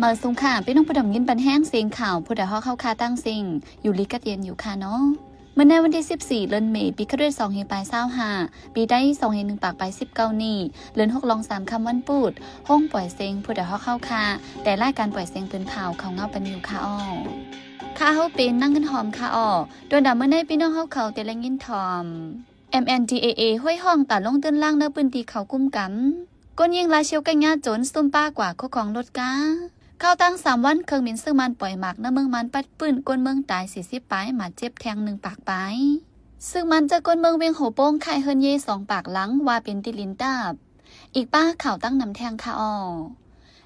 ເອີ ສູງຄ່ະ ພີ່ນ້ອງຜູ້ດຳຍິນບັນແຮງສຽງຂ່າວ ຜູ້ໃດຮອກເຮົາຄ່າຕັ້ງເສັງ ຢູ່ດີກັບເຢັນຢູ່ຄ່ະເນາະ. ເມື່ອໃນວັນທີສິບສີ່ ເດືອນເມ ປີຄະລິດສອງພັນປາຍຊາວຫ້າ ປີໄທສອງພັນໜຶ່ງປາຍສິບເກົ້ານີ້ ເດືອນຫົກລອງສາມຄ່ຳວັນພຸດ ໂຮງປ່ອຍເສັງ ຜູ້ໃດຮອກເຮົາຄ່າ ແຕ່ລາຍການປ່ອຍເສັງປືນເຜົາເຂົ້າເງົາປັນຢູ່ຄ່ະອໍ. ຂ້າເຮົາເປັນນາງເງິນຫອມຄ່ະອໍ. ໂດນດາເມື່ອໃນພີ່ນ້ອງເຮົາເຂົາແຕ່ໄດ້ຍິນຖ່ອມ ເອັມເອັນດີເອເອ ຮຽກຮ້ອງຕາລົງເຕີນລ່າງໃນພື້ນທີ່ເຂົາກຸມກຳ. ຄົນຍິງລາວຊຽວກັນຍາຈົນຊຸມປາກວ່າຄຸ້ມຄອງລົດກາ. ຂ່າວຕ່າງສາມວັນ ເຄື່ອງບິນເຊີກມານປ່ອຍໝາກໃນເມືອງມານປັດປືນ ຄົນເມືອງຕາຍສີ່ສິບປາຍ ບາດເຈັບແທງໜຶ່ງປາກປາຍ. ເຊີກມານເຈີຄົນເມືອງວຽງຫົວໂປ່ງຂາຍເຮືອນເຢສອງປາກຫຼັງ ວ່າເປັນທີ່ດິນຕາບ. ອີກປ້າຂ່າວຕັ້ງນຳແທງຄ່ະອໍ.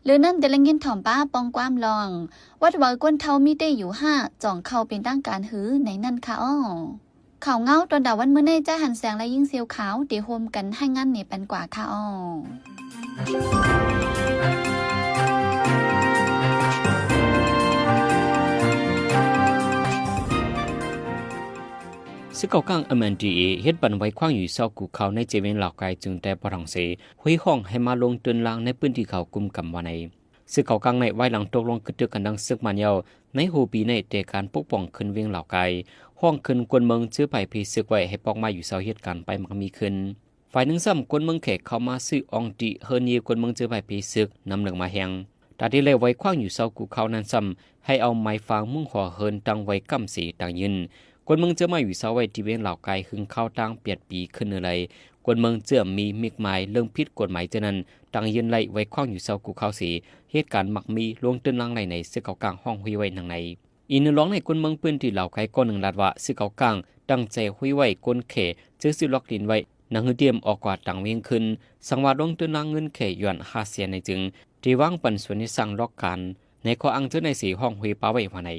ເລື່ອງນັ້ນແຕ່ໄດ້ຍິນຖ່ອມປ້າປ່ອງຄວາມລອງ ວັດວາຄົນເຖົ້າມີແຕ່ຢູ່ຫ້າ ຈອງເຂົ້າເປັນທາງການຫືໃນນັ້ນຄ່ະອໍ. ຂ່າວເງົາຕອນດາວັນມື້ໃນ ຈາຫັນແສງ ແລະ ຍິງເຊວຂາວ ໄດ້ຮ່ວມກັນໃຫ້ງານນີ້ປັນກວ່າຄ່ະອໍ. ຊຶກເກົາກາງ ເອັມເອັນດີເອ ເຮັດບັນໄຫວຂວາງຢູ່ເຊົາກູ່ເຂົາໃນເຈັດວຽງລາວກາຍ ຈຶ່ງແຕ່ບໍ່ທັງເສ ຮຽກຮ້ອງໃຫ້ມາລົງເຕີນລ່າງໃນພື້ນທີ່ເຂົາກຸມກຳວ່າໃນ ຊຶກເກົາກາງໃນ ວາຍຫຼັງຕົກລົງກະຕຶກກັນດັ່ງຊຶກມານແລ້ວ ໃນຫົວປີໃນ ແຕ່ການປົກປ້ອງຂຶ້ນວຽງລາວກາຍ ຮ້ອງຂຶ້ນຄົນເມືອງເຈີພາຍເພຊຶກໄວ້ໃຫ້ອອກມາຢູ່ເຊົາເຮັດການໄປມັກມີຂຶ້ນ. ຝ່າຍໜຶ່ງຊ້ຳ ຄົນເມືອງແຂກເຂົ້າມາຊື້ອອງຕິເຮືອນເຢຄົນເມືອງເຈີພາຍເພຊຶກ ນຳເລື່ອງມາແຮງ. ຕາທີ່ໄລ່ໄຫວຂວາງຢູ່ເຊົາກູ່ເຂົານັ້ນຊ້ຳ ໃຫ້ເອົາໄມ້ຟາງມຸງຫໍເຮືອນຕັ້ງໄວ້ກຳເສຕັ້ງຢືນ. ຄົນເມືອງເຈີມາຢູ່ເຊົາໄວ້ທີ່ວຽງລາວກາຍ ຮຶງເຂົ້າຕັ້ງແປດປີຂຶ້ນເນີໄລ ຄົນເມືອງເຈີມີມິກໝາຍເລື່ອງຜິດກົດໝາຍເທື່ອນັ້ນ ຕັ້ງຢືນໄລ່ໄຫວຂວາງຢູ່ເຊົາກູ່ເຂົາເສ ເຮັດການມັກມີ ລົງເຕີນລ່າງໄລ່ໃນ ຊຶກເກົາກາງຮ້ອງຮຽກໄວ້ດັ່ງໃນ. ອີກໜຶ່ງລອງໃນຄົນເມືອງພື້ນທີ່ລາວກາຍ ກໍໜຶ່ງລາດວ່າ ຊຶກເກົາກາງຕັ້ງໃຈຮຽກໄວ້ຄົນແຂເຈີຊື້ລັອກດິນໄວ້ ນຳເຮືອຕຽມອອກກວ່າຕ່າງວຽງຄືນ ສັງວ່າລົງເຕີນລ່າງເງິນແຂຢວນຫ້າແສນໃນຈຶ່ງ ທີ່ວາງປັນສ່ວນເຮັດສ້າງລັອກການ ໃນຂໍ້ອ້າງເທື່ອໃນເສ ຮ້ອງຮຽກປ້າໄວ້ວ່າໃນ.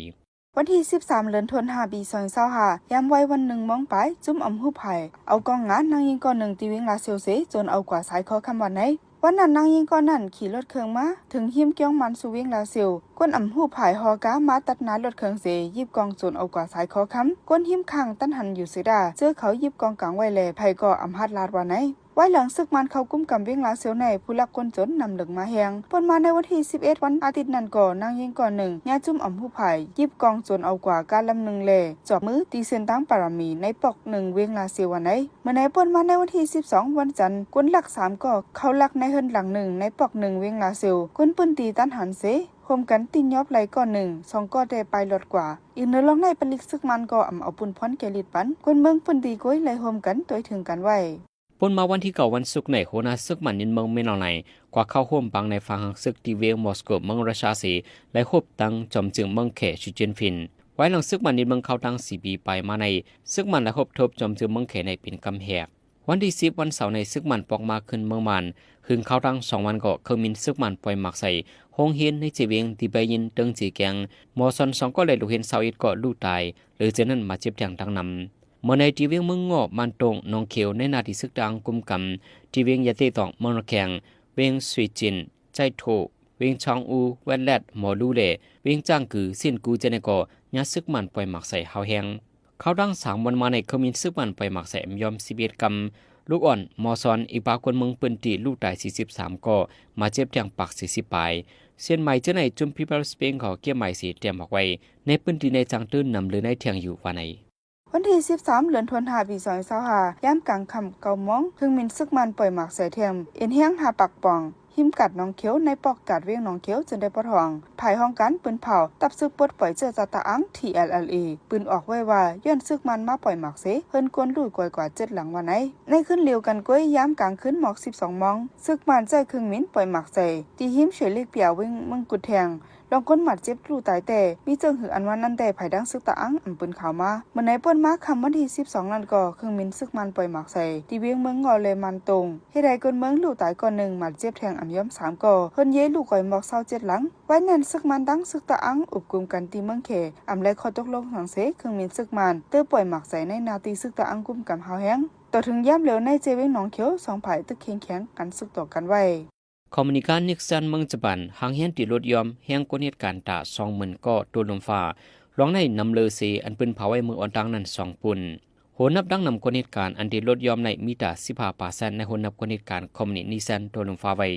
ວັນທີສິບສາມ ເດືອນທັນວາ ປີສອງພັນຊາວຫ້າ ຍາມໄວວັນໜຶ່ງໂມງປາຍ ຈຸ້ມອຳຮູບຖ່າຍ ເອົາກ້ອງງານນາງຍິງກ້ອນໜຶ່ງທີ່ວຽງລາຊຽວເສ ຈົນເອົາກວ່າຊາຍຄໍຄຳວັນໃນ. ວັນນັ້ນນາງຍິງກ້ອນນັ້ນຂີ່ລົດເຄື່ອງມາ ເຖິງຮິມກຽງມັນສູ່ວຽງລາຊຽວ ຄົນອຳຮູບຖ່າຍຫໍກາມາຕັດໜ້າລົດເຄື່ອງເສ ຫຍິບກ້ອງໂຈນເອົາກວ່າຊາຍຄໍຄຳ. ຄົນຮິມຂ້າງຕັນຫັນຢູ່ເສດາ ເຈີເຂົາຫຍິບກ້ອງກາງໄວ້ແລ ໃຜກໍອຳຫາດລາດວ່າໃນ. ວາຍຫຼັງຊຶກມານເຂົ້າກຸມກຳວຽງລາຊຽວໃນ ຜູ້ລັກຄົນຈົນນຳເລິກມາແຮງ. ປົນມາໃນວັນທີສິບເອັດ ວັນອາທິດນັ້ນກໍ ນາງຍິງກ້ອນໜຶ່ງ ຍາຈຸ້ມອຳຮູບຖ່າຍ ຫຍິບກ້ອງໂຈນເອົາກວ່າການລຳໜຶ່ງແລ ຈອບມືທີ່ເສັ້ນທາງປາລະມີໃນປອກໜຶ່ງວຽງລາຊຽວວ່າໃນ. ເມື່ອໃນປົນມາໃນວັນທີສິບສອງ ວັນຈັນ ຄົນລັກສາມກໍເຂົ້າລັກໃນເຮືອນຫຼັງໜຶ່ງໃນປອກໜຶ່ງວຽງລາຊຽວ ຄົນພື້ນທີ່ຕັນຫັນເສ ຮ່ວມກັນຕິຫຍອບໄລ່ກ້ອນໜຶ່ງ ສອງກໍແຕ່ປາຍລອດກວ່າ. ອີກໜຶ່ງລອງໃນປະລິກຊຶກມານກໍອຳເອົາປຸນພອນແກ່ລິດປັນ ຄົນເມືອງພື້ນທີ່ກ້ວຍໄລ່ຮ່ວມກັນໂຕຍເຖິງກັນໄວ້. ປົນມາວັນທີເກົ້າ ວັນສຸກໃນ ຫົວໜ້າຊຶກມານນິນເມືອງເມນອລໃນ ກວ່າເຂົ້າຮ່ວມບັງໃນຝາກຮັງຊຶກທີ່ວຽງມໍສໂກ ເມືອງຣັດຊາເສ ໄລ່ຮົບຕັ້ງຈອມເຈີເມືອງແຂຊິຈິນຟິນ. ວາຍຫຼັງຊຶກມານນິນເມືອງເຂົ້າຕັ້ງສີ່ປີປາຍມາໃນ ຊຶກມານໄລ່ຮົບທົບຈອມເຈີເມືອງແຂໃນເປັນກຳແຮກ. ວັນທີສິບ ວັນເສົາໃນ ຊຶກມານປອກມາຂຶ້ນເມືອງມານ ຮຶງເຂົ້າຕັ້ງສອງວັນກໍ ເຄື່ອງບິນຊຶກມານປ່ອຍໝາກໃສ່ໂຮງຮຽນໃນເຈວຽງ ທີ່ໄບຍິນ ເຕີງເຈແກງ ມໍຊອນສອງກໍ ແລະ ລູກຮຽນຊາວເອັດກໍ ລູກຕາຍ ຫຼື ເຈນັ້ນມາເຈັບແທງດັ່ງນຳ. ເມື່ອໃນທີ່ວຽງເມືອງງໍ້ ມານຕົງ ໜອງຂຽວ ໃນໜ້າທີ່ຊຶກຕະອາງກຸມກຳ ທີ່ວຽງຢາເຕຕອງ ເມືອງນະແຂງ ວຽງສຸຍຈິນ ໃຈໂທ ວຽງຊອງອູ ແວັດແລັດ ໝໍດູ ແລ ວຽງຈ້າງກື ຊິນກູ ເຈໃນກໍ ຍາຊຶກມານປ່ອຍໝາກໃສ່ຮ້າວແຮງ. ເຂົ້າຕັ້ງສາມວັນມາໃນ ເຄື່ອງບິນຊຶກມານປ່ອຍໝາກໃສ່ອຳຍອມສິບເອັດກຳ ລູກອ່ອນ ມໍຊອນ ອີກປາຄົນເມືອງພື້ນທີ່ ລູກຕາຍສີ່ສິບສາມກໍ ມາເຈັບແທງປາກສີ່ສິບປາຍ. ສ່ຽນໝາຍເຈົ້າໃນຈຸ້ມພີບລັດສະປຣິງ ເຂົາເກັບໝາຍເສຕຽມອອກໄວ້ ໃນພື້ນທີ່ໃນຈາງຕື່ນນຳເລີໃນແທງຢູ່ວ່າໃນ. ວັນທີສິບສາມ ເດືອນທັນວາ ປີສອງພັນຊາວຫ້າ ຍາມກາງຄ່ຳເກົ້າໂມງ ເຄື່ອງບິນຊຶກມານປ່ອຍໝາກໃສ່ແທງ ເອັນຮຽງຫ້າປາກປອງ ຮິມກາດໜອງຂຽວ ໃນປອກກາດວຽງໜອງຂຽວ ເຈີໄດ້ປະທ້ອງ ພາຍຫ້ອງການປືນເຜົາ ຕັບຊຶກປົດປ່ອຍເຊື້ອຊາດຕະອາງ ທີແອລແອລເອ ປືນອອກໄວ້ວ່າ ຍ້ອນຊຶກມານມາປ່ອຍໝາກເສ ເຮືອນຄົນລຸກອອກໄປກວ່າເຈັດຫຼັງວ່າໃນ. ໃນຄືນດຽວກັນກ້ວຍ ຍາມກາງຄືນໝອກສິບສອງໂມງ ຊຶກມານໃຊ້ເຄື່ອງບິນປ່ອຍໝາກໃສ່ ທີ່ຮິມສວຍເລກປຽວ ວຽງເມືອງກຸດແທງ ລອງຄົນບາດເຈັບ ລູກຕາຍແຕ່ ມີເຈີຫືອອັນວ່ານັ້ນແຕ່ ພາຍຫຼັງຊຶກຕະອາງອຳປືນເຂົາມາ. ເມື່ອໃນປົນມາຄ່ຳວັນທີສິບສອງນັ້ນກໍ ເຄື່ອງບິນຊຶກມານປ່ອຍໝາກໃສ່ ທີ່ວຽງເມືອງງໍ້ ແລະ ມານຕົງ ເຮັດໃຫ້ຄົນເມືອງລູກຕາຍກ່ອນໜຶ່ງ ບາດເຈັບແທງອຳຍອມສາມກໍ ເຮືອນເຢລູກກອຍໝອກເຊົາເຈັດຫຼັງ. ວາຍນັ້ນຊຶກມານທັງຊຶກຕະອາງອຸບກຸມກັນທີ່ເມືອງແຂ ອຳໄລຂໍ້ຕົກລົງສັງເສ ເຄື່ອງບິນຊຶກມານເຕີປ່ອຍໝາກໃສ່ໃນໜ້າທີ່ຊຶກຕະອາງກຸມກຳຮ້າວແຮງ. ຕໍ່ເຖິງຍາມແລວໃນເຈວຽງໜອງຂຽວ ສອງຝ່າຍຕຶກແຂ່ງຂັນຊຶກຕໍ່ກັນໄວ້. ຄອມພານີການນິກສັນເມືອງຈະບັນ ຫ້າງຮຽນຕີລົດຍອມ ແຮງຄົນເຮັດການຕາສອງໝື່ນກໍໂຕລົມຟ້າ ລອງໃນນຳເລີເສ ອັນປືນເຜົາໄວ້ເມືອອ່ອນຕ່າງນັ້ນສອງປຸ້ນ. ໂຫນນັບດັ່ງນຳຄົນເຮັດການ ອັນຕີລົດຍອມໃນມີຕາສິບຫ້າປາເຊັນ ໃນໂຫນນັບຄົນເຮັດການຄອມພານີນິກສັນໂຕລົມຟ້າໄວ້.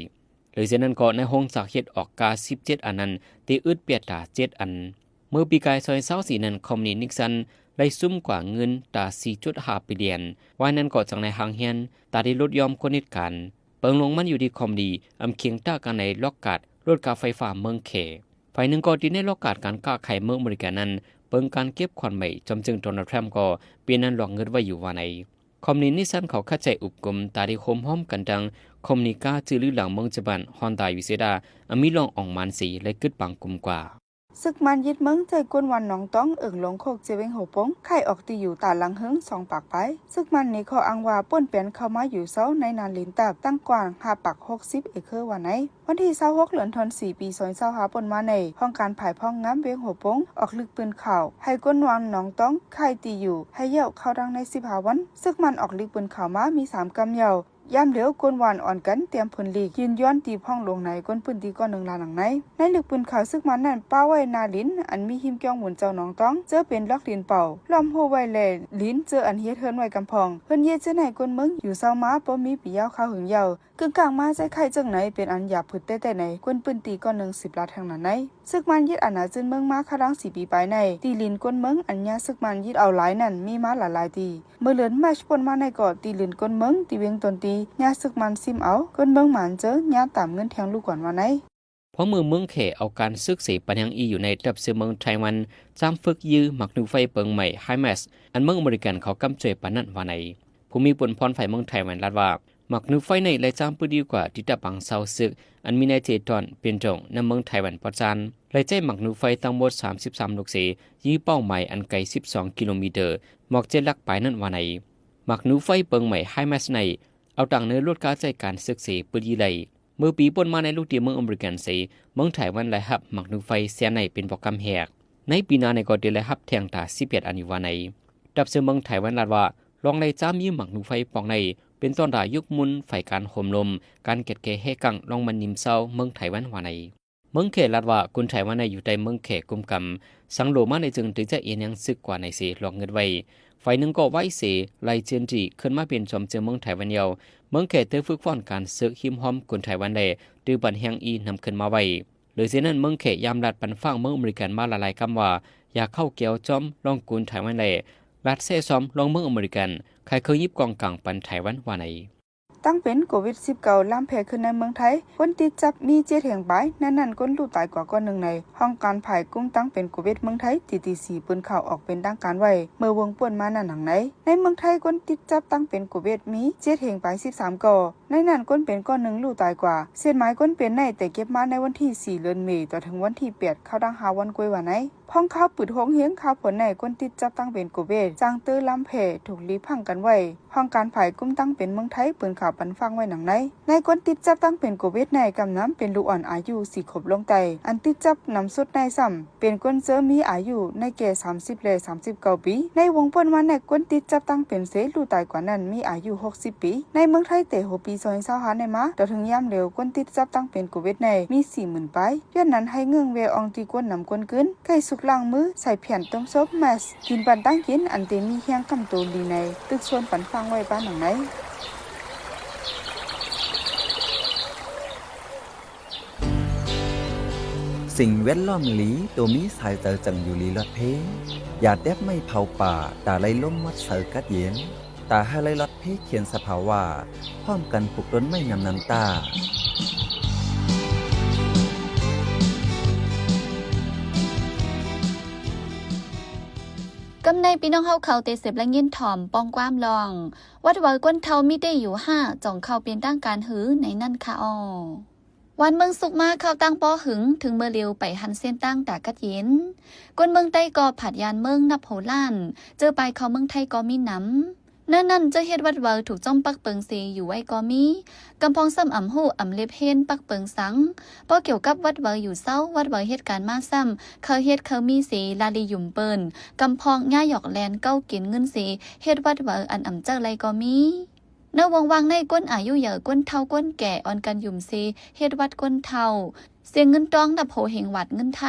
ເລີຍເຊັ່ນນັ້ນກໍໃນໂຮງຈັກເຮັດອອກກາສິບເຈັດອັນນັ້ນ ໄດ້ອຶດປຽດຕາເຈັດອັນ. ເມື່ອປີກາຍສອງພັນຊາວສີ່ນັ້ນ ຄອມພານີນິກຊັນໄດ້ສຸມກວາເງິນຕາສີ່ຈຸດຫ້າບີລຽນ. ວ່ານັ້ນກໍຈັ່ງໃນຫ້າງຮຽນ ຕາໄດ້ຫຼຸດຢ່ອມຄົນເຮັດການ. ເປິງໂລງມັນຢູ່ທີ່ຄອມພານີ ອຳເຄງຕາກັນໃນລອກກາດລົດກາໄຟຟ້າເມືອງແຂ. ຝ່າຍໜຶ່ງກໍຕິດໃນລອກກາດການຄ້າຂາຍເມືອງອາເມລິການັ້ນ ເບິ່ງການເກັບຂອນໃໝ່ ຈອມເຈີງໂດນັລທຣຳກໍເປັນອັນລອກເງິນໄວ້ຢູ່ວ່າໃນ. ຄອມພານີນິກຊັນເຂົາຂັດໃຈອຸບກົມ ຕາໄດ້ໂຮມຮອມກັນທັງຄອມພານີກາຈື່ລືອຫລັງເມືອງຈະບານ ຮອນດາ ຢູເຊດາ ອັນມີລອງອອງມານສີ ແລະ ກຶດບັງກຸມກວ່າ. ຊຶກມານຍຶດເມືອງ ໃຊ້ກົນວັນໜອງຕອງ ເອີງຫຼວງໂຄກ ເຈເວັງຫົວປົງ ຂາຍອອກທີ່ຢູ່ຕາດຫຼັງເຫິງສອງປາກປາຍ. ຊຶກມານນີ້ຂໍ້ອ້າງວ່າ ປົນແປນເຂົ້າມາຢູ່ເຊົາໃນນາລິນຕາບຕັ້ງກວ້າງຫ້າປາກຫົກສິບເອເຄີວ່າໃນ. ວັນທີຊາວຫົກ ເດືອນທັນວາ ປີສອງພັນຊາວຫ້າ ປົນມາໃນ ຫ້ອງການຝ່າຍພອງງາມເວງຫົວປົງ ອອກລິກປືນຂ່າວ ໃຫ້ກົນວັນໜອງຕອງ ຂາຍທີ່ຢູ່ໃຫ້ແລ້ວ ເຂົ້າຕັ້ງໃນສິບຫ້າວັນ. ຊຶກມານອອກລິກປືນຂ່າວມາມີສາມກຳເຍົາ. ຍາມດຽວ ກົນວັນອ່ອນກັນຕຽມຜືນລີກ ຍື່ນຍ້ອນຕີພອງຫຼວງໃນ ຄົນພື້ນທີ່ກ້ອນໜຶ່ງລາວໜັງໃນ. ໃນລິກປືນຂ່າວ ຊຶກມານນັ້ນປະໄວ້ໜ້າລິນ ອັນມີຮິມກ່ຽວມູນເຈົ້າໜອງຕອງ ເຈີເປັນລັອກດິນເປົ່າ ລ້ອມໂຮບໄວ້ແລະ ດິນເຈີອັນເຮັດເຮືອນໄວ້ກຳພອງ. ເຮືອນເຢັດເຊັ່ນໃຫ້ຄົນເມືອງຢູ່ເຊົາມາ ບໍ່ມີປີຍາວຄາວເຖິງຍາວ. ກຶ່ງກາງມາໃຊ້ໄຂ້ເຈີງໃນ ເປັນອັນຢາບຜືດແຕ້ໆໃນ ຄົນພື້ນທີ່ກ້ອນໜຶ່ງສິບລັດແຫ່ງນັ້ນໃນ. ຊຶກມານຍຶດອານາຈືນເມືອງມາ ຄາຫຼັງສີ່ປີປາຍໃນ ທີ່ດິນຄົນເມືອງ ອັນຍາຊຶກມານຍຶດເອົາຫຼາຍນັ້ນ ມີມາຫຼາຍໆທີ່. ເມື່ອເດືອນມາດ ປົນມາໃນກໍທີ່ດິນຄົນເມືອງ ທີ່ວຽງຕົນຕີ ຍາຊຶກມານຊິມເອົາ ຄົນເມືອງໝານເຈີຍາຕາມເງິນແທງລູກກ່ອນວ່າໃນ. ພໍເມື່ອເມືອງແຂເອົາການເສິກເສຍປັນຫຍັງອີ່ຢູ່ໃນ ດັບເຊື້ອເມືອງໄຕ້ຫວັນ ຈາມຝຶກຢື້ໝາກໜູໄຟເປິງໄໝ້ ໄຮມາສ ອັນເມືອງອາເມລິກັນເຂົາກຳຈວຍປານນັ້ນວ່າໃນ. ຜູ້ມີຜົນພອນຝ່າຍເມືອງໄຕ້ຫວັນລາດວ່າ ໝາກໜູໄຟໃນໄລ່ຈາມປືນດີກວ່າທີ່ຕະບັງເຊົາເສິກ ອັນມີນາຍເຈຕອນ ເປັນຕົງ ນຳເມືອງໄຕ້ຫວັນປອດຊານ ໄລ່ໃຊ້ໝາກໜູໄຟທັງໝົດສາມສິບສາມລູກເສ ຍິງເປົ້າໝາຍອັນໄກສິບສອງກິໂລມີເຕີ ໝອກເຈັດຫຼັກປາຍນັ້ນວ່າໃນ. ໝາກໜູໄຟເປິງໄໝ້ ໄຮມາສ ໃນ ເອົາຕັ້ງເນີລົດກາໃຊ້ການເສິກເສປືນຍິງໄລ່. ເມື່ອປີປົນມາໃນ ລູກທີ່ເມືອງອາເມລິກັນເສ ເມືອງໄຕ້ຫວັນໄດ້ຮັບໝາກໜູໄຟແສນໃນເປັນບໍ່ກຳແຮກ. ໃນປີໜ້າໃນກໍໄດ້ໄດ້ຮັບແທງຕາສິບແປດອັນຢູ່ວ່າໃນ. ດັບເຊື້ອເມືອງໄຕ້ຫວັນລາດວ່າ ລອງໄລ່ຈາມຍິງໝາກໜູໄຟປອກໃນ ເປັນຕົ້ນດາຍຸກມຸນ ຝ່າຍການໂຮມລົມ ການແກດແກ່ແຮກັງ ລອງມັນຍິມເຊົາເມືອງໄຕ້ຫວັນວ່າໃນ. ເມືອງແຂລາດວ່າ ຄົນໄຕ້ຫວັນໃນຢູ່ໃຕ້ເມືອງແຂກຸມກຳ ສັງໂລມາໃນເຊິ່ງຖືຈະເອນຍັງຊຶກກວ່າໃນເສ ລອກເງິນໄວ້. ຝ່າຍໜຶ່ງກໍໄວ້ເສ ໄລ່ເຈນຈີ ຂຶ້ນມາເປັນຈອມເຈີເມືອງໄຕ້ຫວັນຍາວ. ເມືອງແຂເຕີຝຶກຟ້ອນການເສິກ ຮິມຮອມຄົນໄຕ້ຫວັນ ແລະ ຖືບັນແຮງອີນຳຂຶ້ນມາໄວ້. ເລີຍເຊັ່ນນັ້ນ ເມືອງແຂຍາມລັດປັນຝາກເມືອງອາເມລິກັນມາຫຼາຍໆກຳວ່າ ຢ່າເຂົ້າກ່ຽວຈ້ອມລອງກົນໄຕ້ຫວັນ ແລະ ລັດແຊຊອມລອງເມືອງອາເມລິກັນ ຂາຍເຄື່ອງຍິບກອງກາງປັນໄຕ້ຫວັນວ່າໃນ. ຕັ້ງເປັນໂຄວິດສິບເກົ້າລາມແຜ່ຂຶ້ນໃນເມືອງໄທ, ຄົນຕິດຈັບມີເຈັດແຫ່ງປາຍ, ໃນນັ້ນຄົນຮູ້ຕາຍກວ່າກ້ອນໜຶ່ງໃນ. ຫ້ອງການຝ່າຍຄຸມຕັ້ງເປັນໂຄວິດເມືອງໄທ ທີທີຊີ ເປີດຂ່າວອອກເປັນທາງການໄວ້ ເມື່ອວົງປ່ວນມານັ້ນຫຍັງໃນ. ໃນເມືອງໄທຄົນຕິດຈັບຕັ້ງເປັນໂຄວິດມີເຈັດແຫ່ງປາຍສິບສາມກໍ. ໃນນັ້ນຄົນເປັນກ້ອນໜຶ່ງຮູ້ຕາຍກວ່າ. ເຊັ່ນໝາຍຄົນເປັນໃນແຕ່ເກັບມາໃນວັນທີສີ່ເດືອນເມ ຕໍ່ເຖິງວັນທີແປດ ເຂົ້າຕັ້ງຫ້າວັນກວ່າວ່າໃນ. ພອງຄາວປຶດໂຮງຮຽນຄາວຝົນໃນ ຄົນຕິດຈັບຕັ້ງເປັນໂຄວິດ ຈ້າງເຕີລາມແຜ່ ຖືກລີພັງກັນໄວ້. ຫ້ອງການຝ່າຍຄຸມຕັ້ງເປັນເມືອງໄທ ເປີດຂ່າວປັນຟັງໄວ້ຫຍັງໃນ. ໃນຄົນຕິດຈັບຕັ້ງເປັນໂຄວິດໃນ ກຳນຳເປັນລູກອ່ອນອາຍຸສີ່ຂວບລົງໄຕ້. ອັນຕິດຈັບນຳສຸດໃນຊ້ຳ ເປັນຄົນເຈີມີອາຍຸໃນແກ່ສາມສິບ ແລະ ສາມສິບເກົ້າປີ. ໃນວົງປ່ວນມາໃນ ຄົນຕິດຈັບຕັ້ງເປັນເສ ຮູ້ຕາຍກວ່ານັ້ນມີອາຍຸຫົກສິບປີ. ໃນເມືອງໄທແຕ່ຫົວປີສອງພັນຊາວຫ້າໃນມາ ຕໍ່ເຖິງຍາມດຽວ ຄົນຕິດຈັບຕັ້ງເປັນໂຄວິດໃນມີສີ່ໝື່ນປາຍ. ຍ້ອນນັ້ນໃຫ້ເງື່ອນແວ່ອອງຕີກວນນຳກວນຄືນ, ໃກ້ສຸກລ້າງມື, ໃສ່ແຜ່ນຕົ້ມສົບ, ແມສ, ກິນປັນຕັ້ງກິນ ອັນເຕັມມີແຮງກຳໂຕດີໃນ. ຕຶກຊວນປັນຟັງໄວ້ປານຫຍັງໃນ. ສິ່ງແວດລ້ອມລີ ໂຕມີສາຍໃຈຈັ່ງຢູ່ລີລອດເພ. ຢ່າແຕບໄມ້ເຜົາປ່າ, ຕາໄລ່ລົມມັດໃສກັດເຢັນ. ຕາໃຫ້ໄລ່ລອດເພຂຽນສະພາວະ, ພ້ອມກັນປູກຕົ້ນໄມ້ຍາມນ້ຳຕາ. ກຳໃນພີ່ນ້ອງເຮົາເຂົາເຕເສບແລະຍິນຖ່ອມ ປ້ອງຄວາມລອງ ວັດວາກົນເຖົ້າມີເຕຢູ່ຫ້າ ຈ່ອງເຂົ້າເປັນທາງການຫື ໃນນັ້ນຄະອໍ. ວານເມືອງສຸກມາ ຄາວຕັ້ງປໍຫຶງ ເຖິງເມື່ອເລວໄປຫັນເສັ້ນທາງຕາກັດເຢັນ. ຄົນເມືອງໃຕ້ກໍຜາດຍານເມືອງນັບໂຫລ້ານ, ເຈີປາຍເຂົ້າເມືອງໄທກໍມີນຳ. ເນີນນັ້ນເຈີເຮັດວັດວາຖືກຈ້ອມປັກເປິງເສຢູ່ໄວ້ກໍມີ. ກຳພອງຊ້ຳອຳຮູ້ອຳເລັບເຮນປັກເປິງສັງ. ບໍ່ກ່ຽວກັບວັດວາຢູ່ເຊົາ, ວັດວາເຮັດການມາຊ້ຳ, ເຄີາເຮັດເຄີາມີເສລາລີຫຍຸ້ມເປິນ. ກຳພອງຍ່າຫຍອກແລ່ນເກົ້າກິນເງິນເສ ເຮັດວັດວາອັນອຳເຈົ້າໄລ່ກໍມີ. ໃນວົງວ່າງໃນ ຄົນອາຍຸເຍີ, ຄົນເຖົ້າ, ຄົນແກ່ ອ່ອນກັນຫຍຸ້ມເສ ເຮັດວັດຄົນເຖົ້າ, ເສຍເງິນຕ້ອງນັບໂຫເຮັງວາດເງິນໄທ.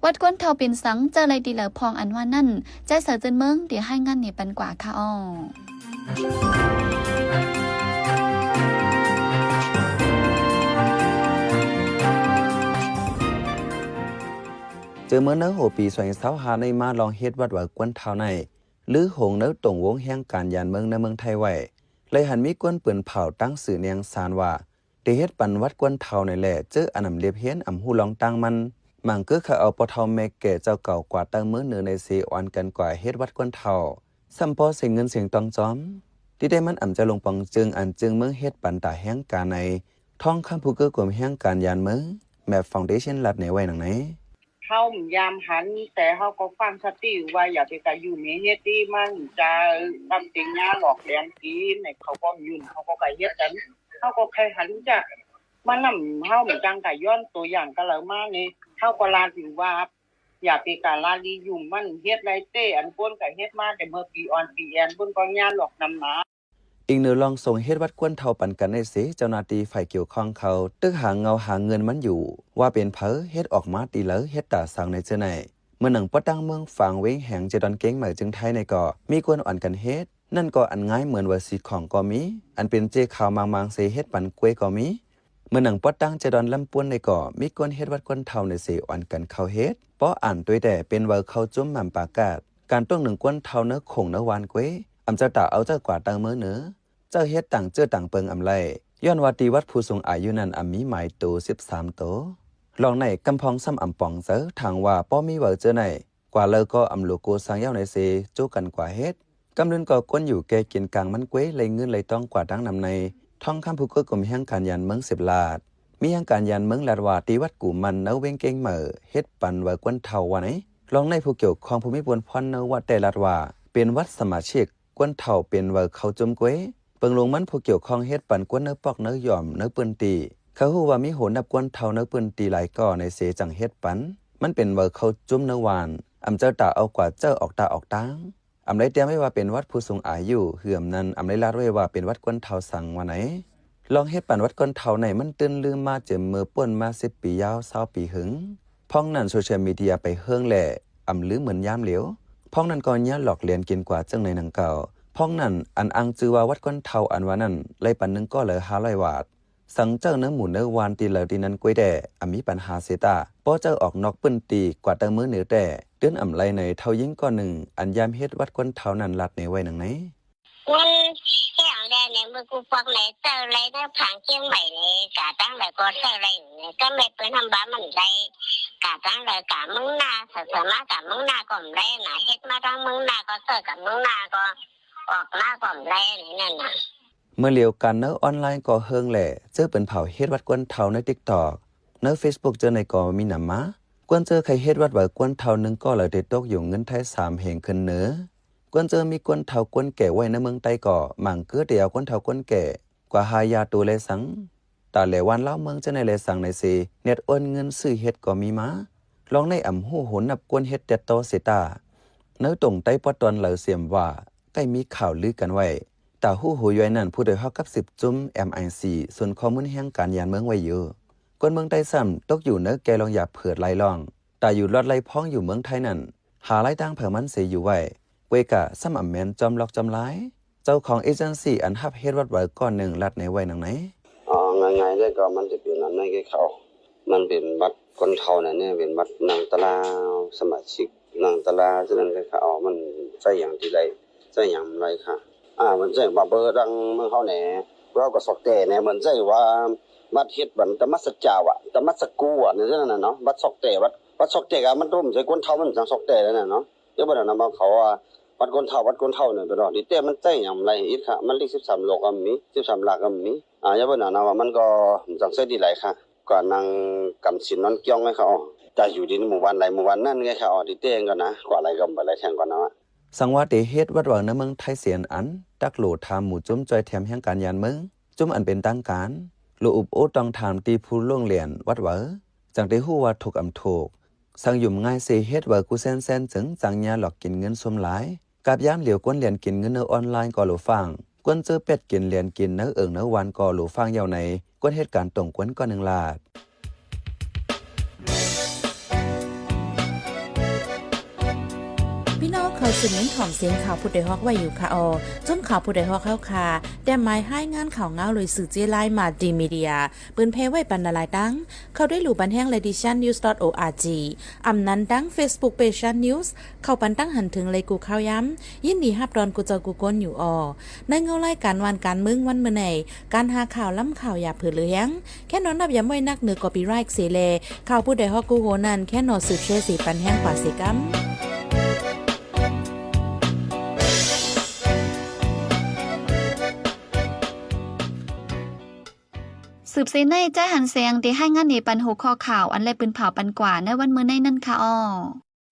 ວັດຄົນເຖົ້າເປັນສັງ, ເຈົ້າໄລ່ຕີເລີພອງອັນວ່ານັ້ນ, ໃຈສາວເຈີນເມືອງ ເດຮາຍງານນີ້ປັນກວ່າຄະອໍ. ຈື່ເມື່ອໃນຫົວປີສອງພັນຊາວຫ້ານີ້ມາ ລອງເຮັດວັດວາກວນເທົາໃນລືຫູງໃນຕົງວົງແຮງການຢານເມືອງໃນເມືອງໄທໄວ້ ເລີຍຫັນມີກວນປືນເຜົາຕັ້ງຊື່ແນງສານວ່າ ໄດ້ເຮັດປັນວັດກວນເຖົ້ານີ້ແຫຼະ ເຈີອັນອຳເລັບຮຽນອຳຮູ້ລອງຕ່າງມັນ. ບາງເກີເຂົາເອົາພໍ່ເຖົ້າແມ່ແກ່ເຈົ້າເກົ່າກວ່າເຕີມເມືອເໜືອໃນເຊ ອອນກັນກວ່າເຮັດວັດກວນເຖົ້າ ສ່ຳພໍເສຍເງິນເສຍຕອງຈອມ. ທີ່ແທ້ມັນອຳຈະລົງປອງເຈີງອັນເຈີງເມືອງເຮັດປັນຕາແຮງການໃນ ທອງຄຳ ຜູ້ເກີ້ກົມແຮງການຢານເມືອງ ແມັບຟາວເດເຊິນ ລັດໃນໄວ້ໜັງໃນ. ເຮົາຢາມຫັນ ແຕ່ເຮົາກໍຟັງສະຕິວ່າຢ່າໄປກະຢູ່ເມເຮັດດີມັນຈະຕຳເຕັງຍາຫຼອກແຫຼນກິນໃຫ້ເຂົາກໍຫຍຸ້ນ ເຂົາກໍກະເຮັດກັນ ເຮົາກໍໄຄຫັນຈະມານຳເຮົາ ມັນຈັ່ງກະຍ້ອນໂຕຢ່າງກະເລີຍມານີ້ ເຮົາກໍລາດຢູ່ວ່າ ຢ່າໄປກະລາລີຫຍຸ້ງ ມັນເຮັດໄດ້ເຕ ອັນຄົນກະເຮັດມາແຕ່ເມື່ອປີອ່ອນປີແອນ ເພິ່ນກໍຍາຫຼອກນຳມາ. ອີງເໜືອລອງສົ່ງເຮັດວັດກວນເຖົ້າປັນກັນໃນເສ ເຈົ້າໜ້າທີ່ຝ່າຍກ່ຽວຂ້ອງເຂົາຕຶກຫາເງົາຫາເງິນມັນຢູ່ ວ່າເປັນໃຜເຮັດອອກມາຕີໃດ ເຮັດຕາສັງໃນເຈີໃນ. ເໝືອນໜັງປະຕັງເມືອງຝາງ ເວງແຫງ ເຈດອນເກງໃໝ່ ຈຶ່ງໄທໃນກໍມີກວນອອນກັນເຮັດ. ນັ້ນກໍອັນງ່າຍເໝືອນວ່າສີຂອງກໍມີ ອັນເປັນເຈຂາວມາງໆເສເຮັດປັນກວຍກໍມີ. ເໝືອນໜັງປະຕັງເຈດອນລຳປວນໃນກໍມີກວນເຮັດວັດກວນເຖົ້າໃນເສ ອອນກັນເຂົ້າເຮັດ. ພໍອ່ານຕົວແຕ່ເປັນເວີເຂົ້າຈຸ້ມໝາມປາກາດ ການຕົງໜຶງກວນເຖົ້າເນີໂຂງເນີວານກວຍ ອຳເຈົ້າຕາເອົາເຈົ້າກວ່າເຕີມເມືອເໜືອ ເຈົ້າເຮັດຕ່າງເຈີຕ່າງເປິງອຳໄລ ຍ້ອນວ່າຕີວັດຜູ້ສູງອາຍຸນັ້ນອຳມີໝາຍໂຕສິບສາມໂຕ. ລອງໃນກຳພອງຊ້ຳອຳປອງເຈີ ຖາງວ່າພໍມີເວີເຈີໃນ ກວ່າເລີກໍອຳໂລໂກສ້າງເຍົາໃນເຊ ຈູກັນກວ່າເຮັດ. ກຳລຸນກໍກົນຢູ່ແກ່ກິນກາງມັນເກວ ໄລ່ເງິນໄລ່ຕ້ອງກວ່າຕັ້ງນຳໃນ ທອງຄຳ ຜູ້ເກີ້ກົມແຮງການຢານເມືອງສິບລາດ. ມີແຮງການຢານເມືອງລາດວ່າ ທີ່ວັດກູ່ໝັ່ນ ເນີເວງເກງໃໝ່ ເຮັດປັນເວີກວນເຖົ້າວ່າໃນ. ລອງໃນຜູ້ກ່ຽວຂ້ອງ ຜູ້ມີບຸນພອນເນີວັດແຕ່ລາດວ່າ ເປັນວັດສະມາຊິກ ກວນເຖົ້າເປັນເວີເຂົ້າຈຸ້ມເກວ. ເບິ່ງລົງມັນຜູ້ກ່ຽວຂ້ອງເຮັດປັນກວນເນີປອກເນີຢອມເນີພື້ນທີ່. ເຂົາຮູ້ວ່າມີໂຫນັບກວນເຖົ້າເນີພື້ນທີ່ຫຼາຍກໍໃນເຊ ຈັ່ງເຮັດປັນ ມັນເປັນເວີເຂົ້າຈຸ້ມເນີວານ ອຳເຈົ້າຕາເອົາກວ່າເຈີອອກຕາອອກຕາງ. ອຳໄລຕຽມໄວ້ວ່າເປັນວັດຜູ້ສູງອາຍຸ ເຫືອມນັ້ນອຳໄລລາດໄວ້ວ່າເປັນວັດກວນເຖົ້າສັງວ່າໃນ. ລອງເຮັດປັນວັດກວນເຖົ້າໃນມັນຕື່ນລືມມາເຈີເມື່ອປົ້ນມາສິບປີຍາວຊາວປີຫຶງ. ພ້ອງນັ້ນໂຊຊຽວມີເດຍໄປເຮິງແລະອຳລືເໝືອນຍາມຫຼຽວ. ພ້ອງນັ້ນກໍຍາຫຼອກແຫຼນກິນກວ່າເຈີງໃນໜັງເກົ່າ. ພ້ອງນັ້ນອັນອ້າງຈື່ວ່າວັດກວນເຖົ້າອັນວ່ານັ້ນ ໄລ່ປັນໜຶ່ງກໍເລີຫ້າຮ້ອຍບາດ. ສັງເຈີເນີໝູເນີວານທີ່ເລີທີ່ນັ້ນກວຍແດ່ ອຳມີປັນຫາເສຕາ ພໍເຈີອອກນອກພື້ນທີ່ກວ່າເຕີມເມືອເໜືອແຕ່ ຕື່ນອຳໄລໃນເຖົ້າຍິງກໍໜຶ່ງ ອັນຢາມເຮັດວັດກວນເຖົ້ານັ້ນລາດໃນໄວ້ໜັງໃນ. ມັນແຮງແດ່ໃນມື້ກູປອກໃນເຈົ້າໄລເນີຜາງກຽງໃໝ່ນີ້ ກະຕັ້ງໃດກໍເຈົ້າໄລນີ້ ກໍແມ່ນເພິ່ນທຳບາມັນໄດ້ ກະຕັ້ງໃດກະເມືອງໜ້າ ສະສະມາກະເມືອງໜ້າກໍບໍ່ໄດ້ນະ ເຮັດມາທາງເມືອງໜ້າກໍເຈົ້າກະເມືອງໜ້າກໍອອກມາກໍບໍ່ໄດ້ນີ້ນັ້ນນະ. ເມື່ອລຽວກັນໃນອອນລາຍກໍເຮິງແລະ ເຈີເປັນເຜົາເຮັດວັດກວນເຖົ້າໃນຕິກຕອກ ໃນເຟສບຸກເຈີໃນກໍມີນຳມາ. ກວນເຈີໄຄເຮັດວັດວາກວນເຖົ້າໜຶ່ງກໍເລີໄດ້ຕົກຢູ່ເງິນໄທສາມແຮງຂຶ້ນເໜືອ. ກວນເຈີມີກວນເຖົ້າກວນແກ່ໄວ້ໃນເມືອງໃຕ້ກໍ ບາງເກີໄດ້ເອົາກວນເຖົ້າກວນແກ່ກວ່າຫາຢາໂຕແລສັງ ຕາແລວານລາວເມືອງເຈີໃນແລສັງໃນເຊ ແນດໂອນເງິນຊື້ເຮັດກໍມີມາ. ລອງໃນອຳຮູ້ໂຫນນັບກວນເຮັດແຕ່ຕໍ່ເສຕາ ໃນຕົງໃຕ້ປອດຕອນເລີສຽມວ່າ ໃກ້ມີຂ່າວລືກັນໄວ້. ຕາຮູ້ໂຫຢວຍນັ້ນ ຜູ້ໂດຍຮອກກັບສິບຈຸ້ມ ເອັມໄອຊີ ສູນຂໍ້ມູນແຮງການຢານເມືອງໄວ້ຢູ່. ຄົນເມືອງໃຕ້ຊ້ຳຕົກຢູ່ໃນແກ່ລອງຢາເຜີດຫຼາຍລ່ອງ ຕາຢູ່ລອດໄລ່ພອງຢູ່ເມືອງໄທນັ້ນ ຫາລາຍຕ່າງເຜີມັນເສຢູ່ໄວ້ ເວກະຊ້ຳອຳແມ່ນຈອມລັອກຈອມລາຍ. ເຈົ້າຂອງເອເຈັນຊີອັນຮັບເຮັດວັດວາກ້ອນໜຶ່ງລັດໃນໄວ້ໜັງໃນ. ອໍ ງ່າຍໆເລີຍກໍມັນຈະເປັນອັນນັ້ນແກ່ເຂົາ ມັນເປັນບັດຄົນເຖົ້ານັ້ນແນ່ ເປັນບັດນັ່ງຕາລາ ສະມາຊິກນັ່ງຕາລາ ສະນັ້ນແກ່ເຂົາ ມັນໃຊ້ຫຍັງທີ່ໄດ້ ໃຊ້ຫຍັງບໍ່ໄດ້ຄ່ະ. ອາ ມັນໃຊ້ວ່າເບີດັງເມືອງເຮົາແນ່ ເຮົາກໍຊອກແຕ່ແນ່ ມັນໃຊ້ວ່າບັດເຮັດບັນຕະມັດສະຈາວະ ຕະມັດສະກູວະ ແນວນັ້ນນະເນາະ ບັດຊອກແຕ່ ບັດ ບັດຊອກແຕ່ກໍມັນຕົວໃສ່ຄົນເຖົ້າ ມັນຈັ່ງຊອກແຕ່ນັ້ນນະເນາະ. ຢ່າເບິ່ງນະວ່າເຂົາວ່າວັດກວນເຖົ້າ ວັດກວນເຖົ້ານີ້ເປັນດອກ ທີ່ແຕ່ມັນໃຊ້ຫຍັງຫຼາຍອີກຄະ ມັນເລກສິບສາມໂລກກໍມີ ສິບສາມຫຼັກກໍມີ. ອາ ຢ່າເບິ່ງນະວ່າມັນກໍຈັ່ງໃຊ້ດີຫຼາຍຄະ ກວ່ານັ່ງກຳສິນນອນກ່ຽວໄງຄະ. ອໍ ແຕ່ຢູ່ດີໃນໝູ່ບ້ານຫຼາຍໝູ່ບ້ານນັ້ນໄງຄະ. ອໍ ທີ່ແຕ່ງກໍນະ ກວ່າຫຼາຍກໍບໍ່ຫຼາຍແທງກໍນະວ່າ ສັງວ່າເຕເຮັດວັດວາໃນເມືອງໄທເສຍອັນ ຕັກໂຫຼຖາມໝູ່ຈຸ້ມຈອຍແຖມແຮງການຢານເມືອງ ຈຸ້ມອັນເປັນທາງການ ໂລອຸບໂອ້ຕ້ອງຖາມທີ່ຜູ້ລ່ວງແຫຼນວັດວາ ຈັ່ງໄດ້ຮູ້ວ່າຖືກອຳຖືກ. ສັງຫຍຸ້ມງ່າຍເສເຮັດວາກູແຊນແຊນ ຈຶ່ງຈັ່ງຍາຫຼອກກິນເງິນຊຸມຫຼາຍ ກາບຍາມຫຼຽວກວນແຫຼນກິນເງິນໃນອອນລາຍກໍໂຫຼຟາງ ກວນເຈີແປດກິນແຫຼນກິນໃນເອີງໃນວານກໍໂຫຼຟາງເຍົາໃນ ກວນເຮັດການຕົງກວນກໍໜຶ່ງລາດ. ພີ່ນ້ອງເຂົາ ສືບເນັ້ນຖອມສຽງຂ່າວຜູ້ດອຍຮອກໄວ້ຢູ່ຄະອໍ. ຈຸ້ມຂ່າວຜູ້ດອຍຮອກເຮົາຄະ ແຕ້ມໝາຍຮາຍງານຂ່າວງາວໂດຍສື່ເຈ້ລາຍ Multimedia ເປີນແຜ່ໄວ້ປັນຫຼາຍໆຕັ້ງ. ເຂົ້າດ້ວຍຫຼູບັນແຮງ Ladition News dot org ອຳນັ້ນຕັ້ງ Facebook Page Shan News ເຂົ້າປັນຕັ້ງຫັນເຖິງໄລກູ່ຂ່າວຍາມ. ຍິນດີຮັບດອນກູ່ເຈົ້າກູ່ຄົນຢູ່ອໍ. ໃນເງົາລາຍການບ້ານການເມືອງວັນມື້ໃນ ການຫາຂ່າວລ້ຳຂ່າວຢ່າເຜີເຫຼືອແຮງ. ແຄ່ນອນນັບຢາມໄວ້ນັກເໜືອ copyright ເສແລ ຂ່າວຜູ້ດອຍຮອກກູ່ໂຮນັ້ນ ແຄ່ນອນສືບແຊເສປັນແຮງກວ່າເສກຳ. ສືບເສໃນ ຈ້າຍ ຫັນແສງ ໄດ້ຮາຍງານເນປັນຫົວຂໍ້ຂ່າວອັນແລປືນຜາວປັນກວ່າໃນວັນມື້ໃນນັ້ນຄະອໍ.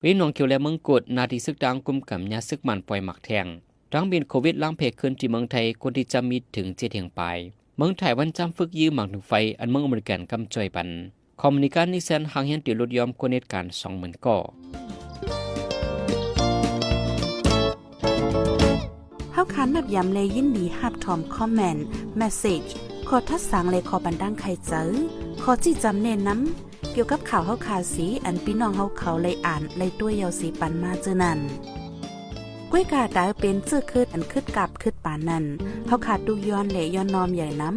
ເວໜອງຂຽວ ແລະ ເມືອງກົດ ໜ້າທີ່ເສິກຕ່າງກຸມກຳ ຍາເສິກໝານປ່ອຍໝາກແທ່ງ. ທາງເບນໂຄວິດລ້າງແພກຄືນທີ່ເມືອງໄທ ຄົນທີ່ຈຳມີເຖິງເຈັດແຫ່ງປາຍ. ເມືອງໄທວັນຈຳຝຶກຢື້ໝາກໜຶ່ງໄຟ ອັນເມືອງອາເມລິກັນກຳຈ່ອຍປັນ. ຄອມມານີການນິກແຊນ ຮາກຮຽນຕິລົດຍອມຄົນເຮັດການສອງໝື່ນກໍ. ເຮົາຄານນັບຢາມ ແລະ ຍິນດີຮັບຖອມຄອມເມັນ, ເມສເຊຈ, ຂໍ້ທັດສັງ ແລະ ຂໍ້ບັນດາງໄຄເຈີ, ຂໍ້ຊີ້ຈຳແນະນຳ ກ່ຽວກັບຂ່າວເຮົາຄາເສ ອັນພີ່ນ້ອງເຮົາເຂົາໄດ້ອ່ານໄດ້ຕົວະເຍົາເສປັນມາເຈີນັ້ນ. ກ້ວຍກາດາເປັນເຈີຄຶດອັນຄຶດກັບຄຶດປານນັ້ນ ເຮົາຄາຕຸກຍ້ອນ ແລະ ຍ້ອນນ້ອມໃຫຍ່ນຳ.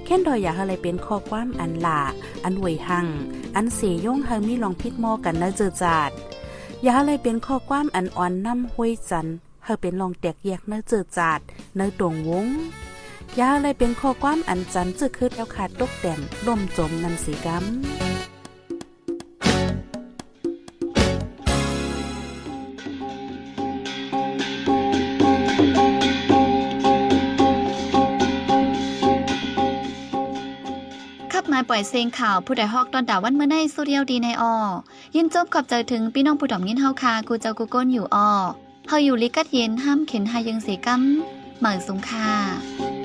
ແຄ້ນດອຍຢ່າໃຫ້ໄດ້ເປັນຂໍ້ຄວາມອັນຫຼ້າ ອັນຫວຍຮັ່ງ ອັນເສຍົງໃຫ້ມີລອງຜິດມໍກັນໃນເຈີຈາດ. ຢ່າໃຫ້ໄດ້ເປັນຂໍ້ຄວາມອັນອ່ອນນ້ຳຫ້ວຍຈັນ ໃຫ້ເປັນລອງແຕກແຍກໃນເຈີຈາດ ໃນຕົງວົງ. ຢ່າໃຫ້ໄດ້ເປັນຂໍ້ຄວາມອັນຈັນເຈີຄຶດແລ້ວຄາຕົກແຕ່ນລົ້ມຈົມນັ້ນເສກຳ. ຂັບມາປ່ອຍເສງຂ່າວຜູ້ດອຍຮອກຕອນດາວັນມື້ໃນສຸດຍາວດີໃນອໍ. ຍິນຊົມຂອບໃຈເຖິງພີ່ນ້ອງຜູ້ດອມຍິນເຮົາຄາ ກູ່ເຈົ້າກູ່ຄົນຢູ່ອໍ. ເຮົາຢູ່ລີກັດເຢັນ ຫ້າມເຂັນຫາເຢິງເສກຳ. ໝາຍສູງຄ່າ.